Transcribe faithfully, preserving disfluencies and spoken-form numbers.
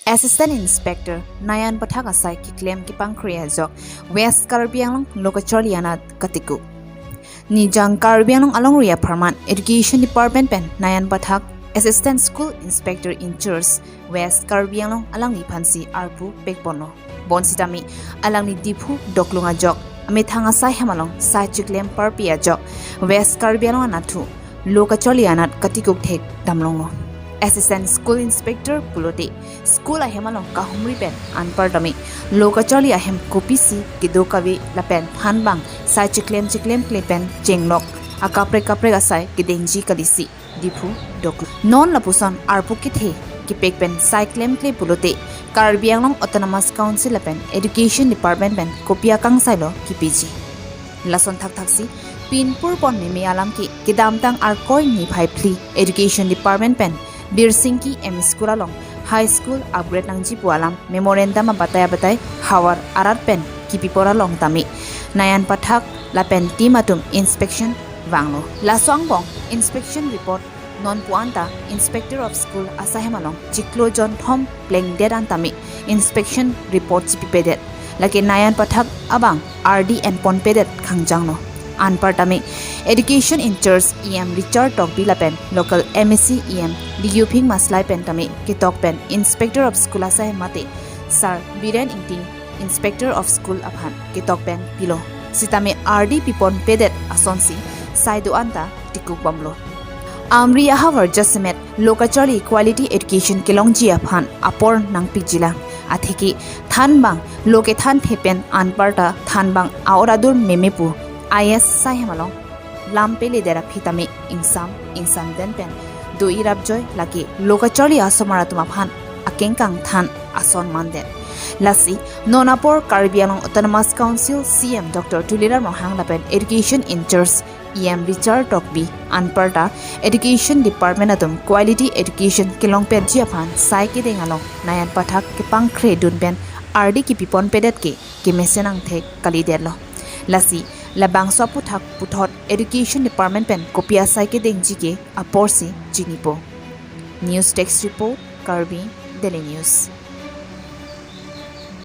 Assistant Inspector Nayan Pathak asai keklem kepangkre ajok West Karbi Anglong lo kacharli anat katikuk. Nijang Karbi Anglong alongri apharman Education Department pen Nayan Pathak, Assistant School Inspector in charge, West Karbi Anglong, alangli aphansi arpu pekponlo. Bonsitame alangli Diphu doklung ajok amethang asai hem along sai chiklem parpi ajok West Karbi Anglong anatthu lo kacharli anat katikuk thek damlonglo. Assistant School Inspector pulote school ahem along kahumri pen anpartame lo kacharli ahem kopisi kedo kave lapen thanbang sai chiklem chiklem kle pen chenglok akaprek kaprek asai kedengji kalisi Diphu doklung. Non lapuson arpu kethe kepek pen sai klemkle pulote Karbi Anglong Autonomous Council lapen Education Department pen kopi akangsailo kepiji. Lason thakthaksi pinpur pon meme alam ke kedamtang Arkoi niphai phli Education Department pen Birsingki M E School along High School upgrade nangji pu alam memorandum abatai abatai havar arat pen kipipor along tame Nayan Pathak lapen team atum inspection vanglo. Laso angbong inspection report non pu anta Inspector of School asai hem along chiklo jonthom plengdet an tame inspection report chipipedet. Lake Nayan Pathak abang ardi enponpedet khangjanglo. Anpartame Education in charge E M Richard Tokbi lapen local M A C E M Dighuphing Maslai pen tame ketok pen Inspector of School asai hem mate Sir Biren Ingti, Inspector of School aphan ketok pen pilo. Sitame ardi piponpedet asonsi sai do-an ta tikuk bomlo. Amri ahavar jasemet lo kacharli quality education kelongji aphan apor nangpikjilang. Atheke thanbang lo kethanthe pen anparta thanbang a-ora dur meme pu I A S asai hem along lam peledet aphi tame ingsam ingsamden pen do-i rapjoi, lake lo kacharli asomar atum aphan akengkang than ason mandet. Lasi non apor Karbi Anglong Autonomous Council C E M Doctor Tuliram Ronghang lapen Education in charge E M Richard Tokbi anparta Education Department atum quality education kelongpetji aphan sai kedeng along Nayan Pathak kepangkre dun pen ardi kipiponpedet ke kemesen angthek kalidetlo. Lasi labangso aputhak puthot Education Department pen kopi asai kedengji ke aporsi chinipo. News Desk Report, Karbi Daily News.